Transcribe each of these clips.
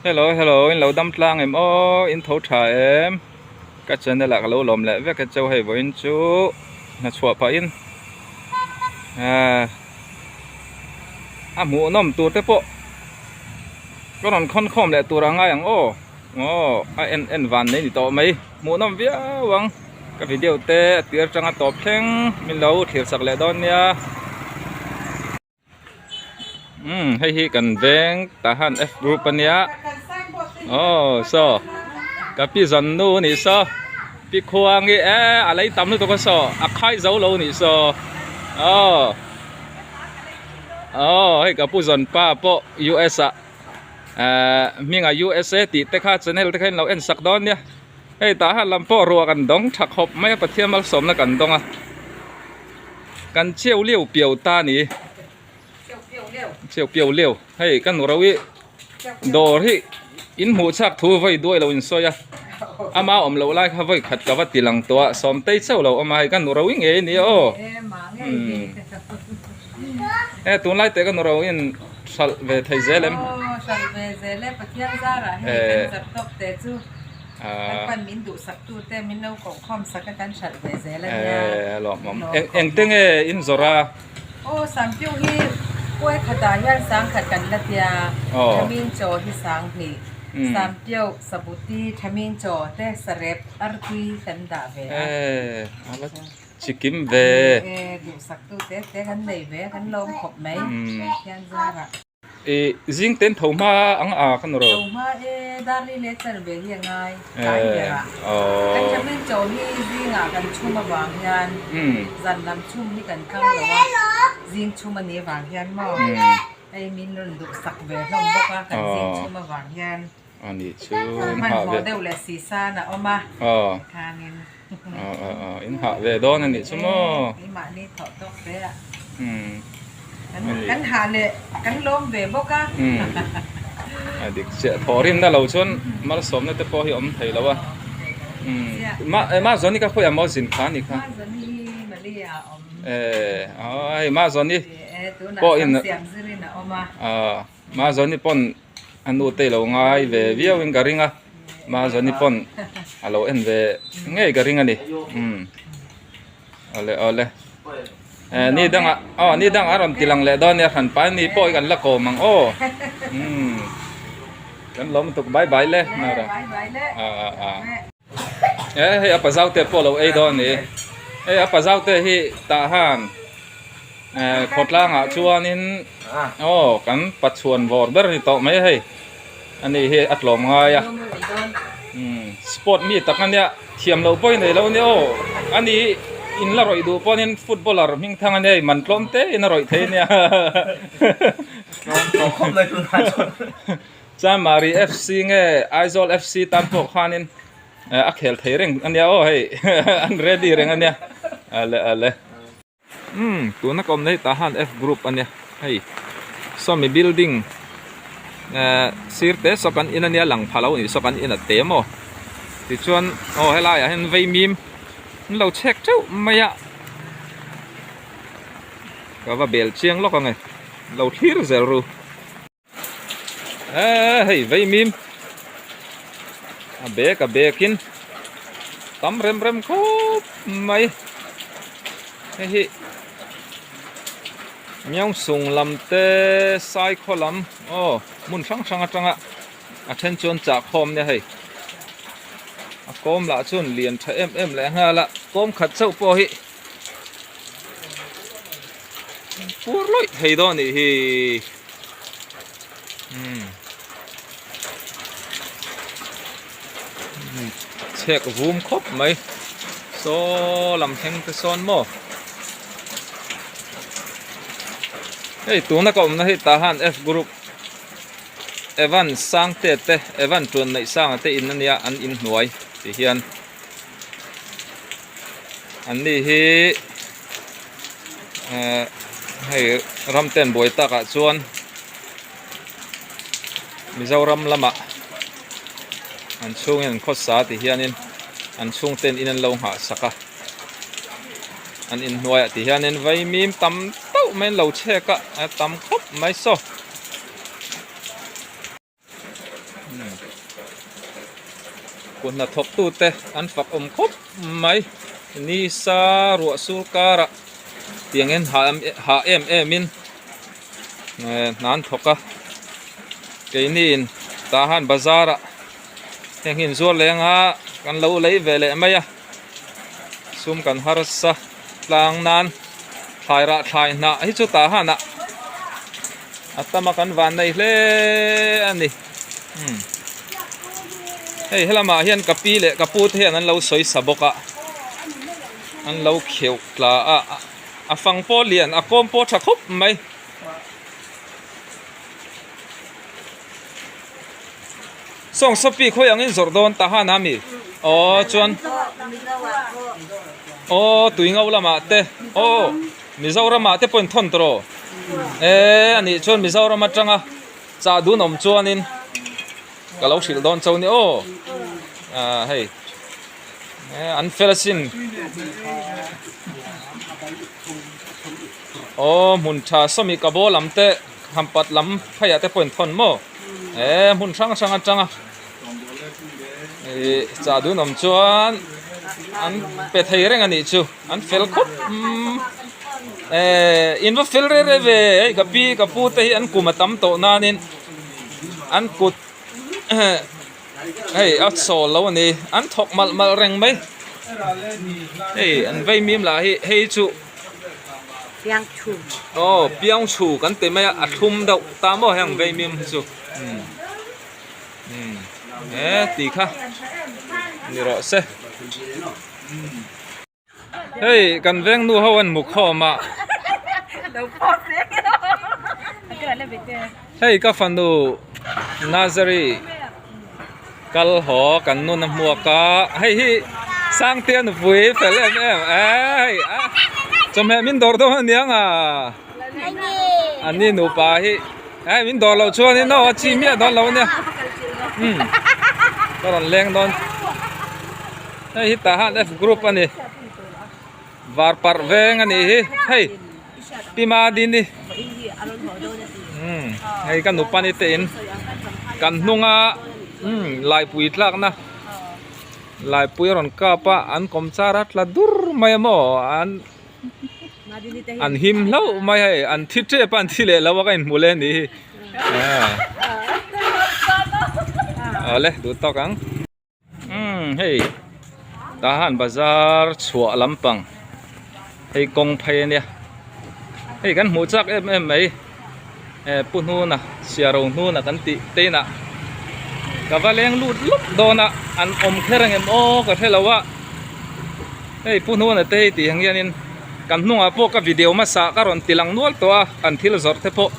Hello hello in lo dam tlang em aw in tho tha em ka channel ah ka lo lawm leh vek e cheu hei vawiin chu hna chhuah pah in ahh a hmuhnawm tur te pawh ka rawn khawn khawm leh tur a ngai ang aw aw a en en van nei ni tawh mai hmuhnawm viau ang ka video te a tir atanga tawp thleng min lo thlir sak leh dawn nia. Umm hei hi kan veng Tahan F group ania aw saw ka pi zawn nu anih saw pi khuang hi e a lei tam lutuk a saw a khai zo lo anih saw aw aw hei ka pu zawn pa pawh US ah ehh hming ah USA tih te kha channel te kha in lo en sak dawn nia hei Tahan lam pawh ruah kan dawng tha khawp mai a Pathian malsawmna kan dawng a. Kan cheu leu piau ta ni. Cheu piau leu. Hei kan ro hi dawr hi in hmuh chak thu vawi duai lo in sawi a. Ama awm loh lai kha vawi khat ka va ti lang tawh a sawmtei chauh lo awm a hei kan ro hi ngei a ni aw. E tunlai teh kan ro in hralh ve thei zel em. Aw hralh ve zel e Pathian zarah hei kan zar tawk teh chu. Kan pan min duhsak tute min lo koh khawm sak a kan hralh ve zel a nia. Eh lawmawm. Eng eng te nge in zawrh a? Aw Sampiu hi kuai khatah hian sangkhat kan la tia, Thamin chaw hi sanghnih, Sampiau, Sabuti, Thamin chaw te sarep artui kan dah ve a. Eh a la chikim ve. Eh duhsak tute te kan nei ve a kan lawm khawp mai Pathian zarah. I zing ten tho hma ang a ka nu ro. Tho hma e, Darli leh char ve hi a ngai tlai ber a. Kan thamin chaw hi zingah kan chhum avang hian zan lam chhum hi kan tlang lo a, zing chhum a nih avang hian maw hei min rawn duh sak ve hlawm bawk a kan zing chhum avang hian. A nih chu in hah ve. Hmanhmawh deuh leh si san a awm a tikhanin. In hah ve dawn a nih chu maw. Keimahni thawh tawk ve a. Kan hah leh kan lawm ve bawk a. A dik chiah thawh rinna lo chuan malsawmna te pawh hi awm thei lo a. Ma Zawni kha khawiah maw zin kha a nih kha. Ma Zawni hi Malia a awm. Hei Ma Zawni pawh in. Tunah siam zirin a awm a. Ma Zawni pawn a nu te lo ngai ve viau in ka ring a Ma Zawni pawn a lo en ve ngei ka ring a ni umm awle awle eh ni dangah aw ni dangah a rawn ti lang leh dawn nia hran pai ni pawh hi kan la kawm ang aw umm kan lawm tuk bye bye le nara ah ah ah eh hei a pazau te pawh a lo ei dawn a ni hei a pazau te hi tah han. Eh khawtlangah chuanin aw kan pachuan vawr ber ni tawh mai hei ani hi a tlawm ngai a umm sport mi tak ania thiam loh pawh i nei lo ania aw ani in la rawih duh pawhin footballer hming thang ania man tlawm te in a rawih thei ania Chanmari FC nge Aizawl FC tan pawh khanin a khel thei reng ania aw hei an ready reng ania ale ale. Umm tuna ka awmna hi tah han F group a nia hei sawmi building ehh sir te saw kan in a nia lang pha lo anih saw kan in a te maw tichuan aw helai ah hian vaimim an lo chhek teuh mai a ka va bel chiang lawk ang e lo thlir zel ru. Eee hei vaimim a bag a bag in tam rem rem khawp mai hei hi Myeongsung lam te Saikhaw lam aw hmun hrang hrang atanga a then chuan chah khawm nia hei a kawm lah chuan lian tha em em leh nghal a kawm khat chauh pawh hi. Pur lawih thei dawn anih hi umm chhek vum khawp mai saw lam thleng te sawn maw hei tuna ka awmna hi tah han F group Evan Sangte te Evan Tuanneih Sanga te in ania an inhnuai ti hian. An ni hi ehh hei ram ten buai takah chuan Mizoram lamah an chhungin an khawsa ti hianin an chhungten in an lo nghah sak a an inhnuaiah ti hianin vaimim tam tauh mai an lo chhek a a tam khawp mai saw. Kut hnathawk tute an fak awm khawp mai nisa ruah sur karah tiang hian hah em em in hna an thawk a keini in tah han bazar ah heng hi inzuar leh anga kan lo lei ve leh mai a sum kan harsa tlang nan thlai rah thlai hnah hi chu tah han ah a tam a kan van nei hle a ni umm hei helamah hian ka pi leh ka pu te hian an lo sawi sa bawk a an lo kheuh tla a a fang pawh lian a kawm pawh tha khawp mai. Sawng Sophie khawi angin zawrh dawn ta han a mi? Aw chuan Aw tui ngau lamah te aw Mizoramah te pawh in thawn tawh e anih chuan Mizoram atanga chah dun awm chuanin ka lo hrilh dawn chauh ni aw ah hei an fel asin aw hmun tha sawmi ka ball lam te. Hampat lam pheiah te pawh in thawn maw? E hmun hrang hrang atanga ih chah dun awm chuan an pe thei reng a nih chu an fel khawp e in va fel rei rei ve hei ka pi ka pu te hi an kum a tam tawh nanin an kut hei a sawl lo a ni an thawk malh malh reng mai hei an vei mim lah hi hei chu. Aw piang chhu kan ti mai a a thlum deuh ta maw heng vei mim hi chu umm umm he ti kha ni rawh se hei kan veng nu ho an hmu khawm a hei ka fanu Nazari. Kal haw kan nun a hmuak a, hei hi Sangtea nupui fel em em hei a chawhmeh min dawr dawn aniang a ani nupa hi hei min dawr loh chuanin aw a chi miah dawn lo ania umm ka rawn leng dawn hei hi tah han F group a ni var parh veng a nih hi hei Pi Madini umm hei ka nupa ni te in kan hnunga umm laipui tlakna laipui a rawn kap a an kawm char a tla dur mai a maw an an him hlauh mai hei an thi tep a an thi leh lo a ka inhmu leh a nih hi awle duh tawk ang. Umm hei tah han bazar chhuah lampang hei kawng phei ania hei kan hmuh chak em em mai eh pu hnuna siaro hnuna kan tih te inah ka va leng lut lawk dawn a an awm kher ang em aw ka hrelo a hei pu hnuna te hei tih ang hianin kan hnungah pawh ka video hmasa ka rawn ti lang nual tawh a an thil zawrh te pawh.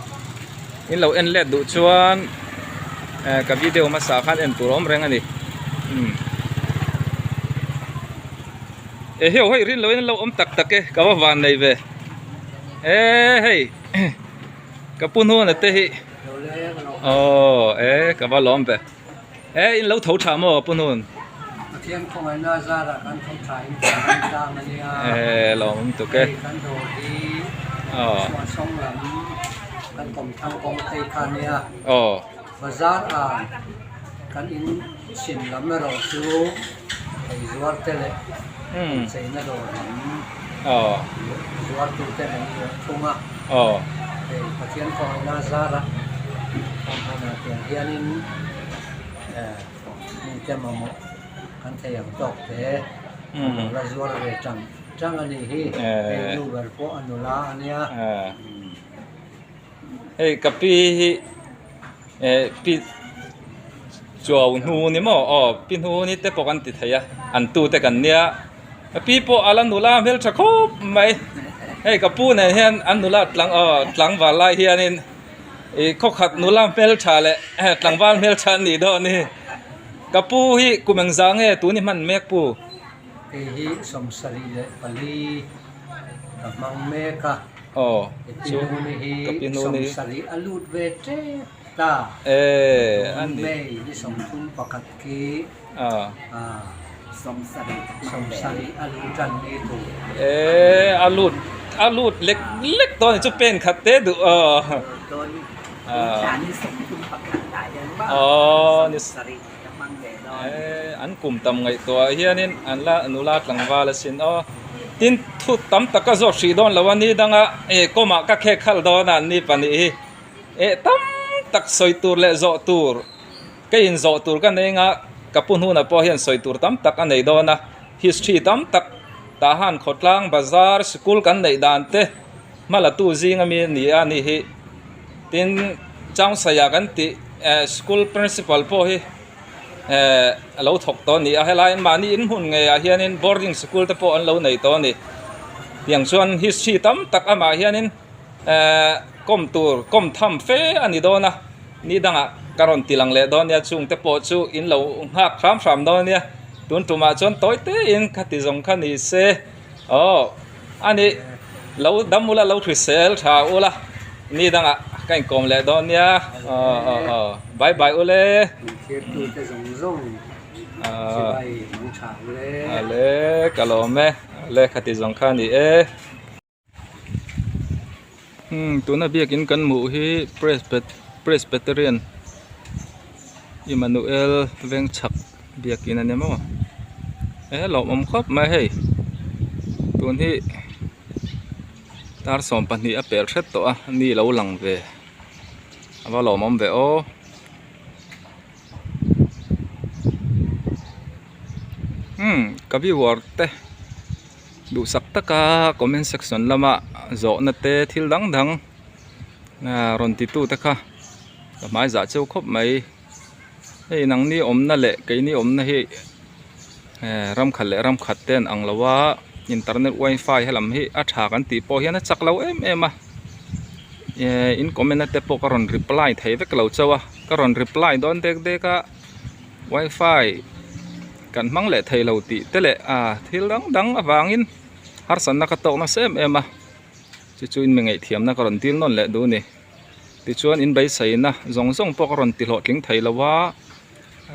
In lo en let duh chuan eh ka video hmasa khan en tur a awm reng a ni umm eh heuh hei rin loin an lo awm tak tak e ka va van nei ve eh hei ka pu hnuana te hi aw eh ka va lawm ve eh in lo tho tha maw pu hnun Pathian khawngaihna zarah kan tho tha in kan ram tlang a nia eh lawm tuk e hei kan dawr hi chhuahsawng lam kan kawm thang kawng phei kha a nia bazar ah kan in chhim lam erawh chu thei zuar te leh incheina dawr lam zuar tu te an luah thung a hei Pathian khawngaihna zarah awmhmunah tiang hianin eh mite mamawh kan thei ang tawk te an lo la zuar ve tang tang a nih hi hei nu ber pawh a nula a nia. Hei ka pi hi eh pi chuau hnu ni maw aw pi hnu ni te pawh kan ti thei a an tu te kan nia ka pi pawh a la nula hmeltha khawp mai hei ka pu nen hian an nula tlang aw tlangval lai hianin ih khawkhat nula hmeltha leh tlangval hmeltha an nih dawn hi ka pu hi kum engzah nge tun i hman mek pu. Hei hi 74 ka hmang mek a. Aw chu ka pi hnuni hi 70 a lut ve tep ta e an ni May ni 31 khi a 70 a lut tan ni tur e a lut a lut lek lek dawn chu pen khat te duh aw dawn ni 31 ah hian. Aww ni an kum tam ngaihtuah ah hianin an la nula tlangval asin aw tin thu tam tak a zawk hrih dawn lo a ni danga eh kawmah ka khek khalh dawn a an ni pahnih hi eh tam tak sawi tur leh zawh tur ka inzawh tur ka nei anga ka pu hnunah pawh hian sawi tur tam tak a nei dawn a history tam tak tah han khawtlang bazar sikul kan neih dan te hmalatu zinga mi a ni a ni hi tin Changsaiah kan tih eh school principal pawh hi eh a lo thawk tawh a ni a helaiin mahni in hmun ngeiah hianin boarding sikul te pawh an lo nei tawh a ni tiang chuan history tam tak amah hianin eh kawm tur kawm tham fe a ni dawn a ni dangah ka rawn ti lang leh dawn nia chung te pawh chu in lo nghak hram hram dawn nia tun tumah chuan tawi tein khati zawng kha ni se aw. A ni, lo dam ula, lo hrisel tha ula, ni dangah ka inkawm leh dawn nia. Aw aw aw, bye bye ule. Thirtu te zawng zawng chibai mang tha ule. Ale, ka lawm e. Ale, khati zawng kha a ni e. Umm, tuna biakin kan hmuh hi Presbyterian Emmanuel Vengchhak. Biakin a ni maw he lawmawm khawp mai hei tun hi dar 12 a pel hret tawh a mi lo lang ve a va lawmawm ve aw umm ka viewer te duhsak taka comment section lama zawhna te thil dang dang rawn ti tu te kha ka hmai zah cheu khawp mai. Hei nangni awmna leh keini awmna hi eh ram khat leh ram khat te an ang lo a internet wifi helam hi a tha kan tih pawh hian a chak lo em em a eh in comment na te pawh ka rawn reply thei vek lo chauh a ka rawn reply dawn dek dek a wifi kan hmang leh thei lo tih te leh ah thil dang dang avangin harsatna ka tawk nasa em em a chu chu in mi ngaihthiamna ka rawn dil nawn leh duh a ni. Tichuan in beiseina zawng zawng pawh ka rawn ti hlawhtling thei lo a,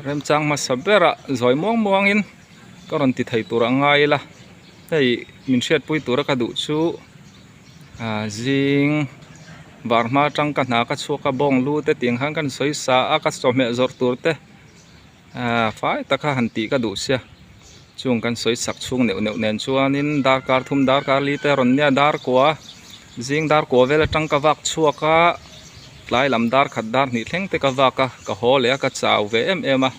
remchang hmasa berah zawi muang muangin ka rawn ti thei tur a ngai ila, hei min hriatpui tura ka duh chu ah zing var hma atang ka hna ka chhuak a bawng lu te tiang khan kan sawi sa a ka chawhmeh zawrh tur te ah fai taka han tih ka duh sia chung kan sawi sak chhung neuh neuh nen chuanin darkar thum darkar li te a rawn nia dar kua zing dar kua vel atang ka vak chhuak a tlai lam dar khat dar hnih thleng te ka vak a ka haw leh a ka chau ve em em a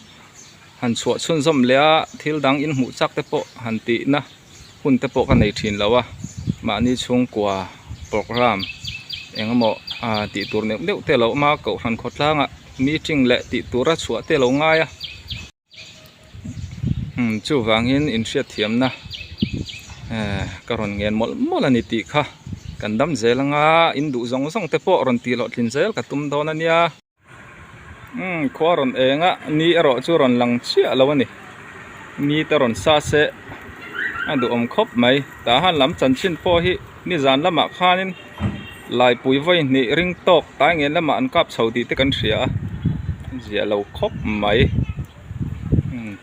han chhuah chhunzawm leh a thil dang in hmuh chak te pawh han tih na hun te pawh ka nei thin lo a mahni chhungkua program eng emaw ah tih tur neuh neuh te a lo awm a kohhran khawtlangah meeting leh tih tura chhuah te a lo ngai a umm chuvangin inhriatthiamna eh ka rawn ngen mawlh mawlh a ni tih kha kan dam zel anga in duh zawng zawng te pawh rawn tih hlawhtlin zel ka tum dawn a nia. Umm khua rawn eng a ni erawh chu rawn lang chiah lo a ni ni te rawn sa se a duhawm khawp mai tah han lam chanchin pawh hi nizan lamah khanin laipui vawi hnih ring tawk tai ngen lamah an kap chho tih te kan hria a ziah lo khawp mai umm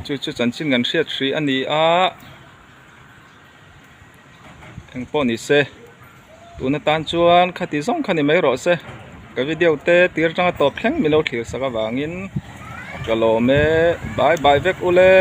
chu chu chanchin kan hriat hrih a ni a. Eng pawh ni se tun atan chuan khati zawng kha ni mai rawh se ka video te tir atanga tawp thleng min lo thlir sak avangin ka lawm e bye bye vek ule.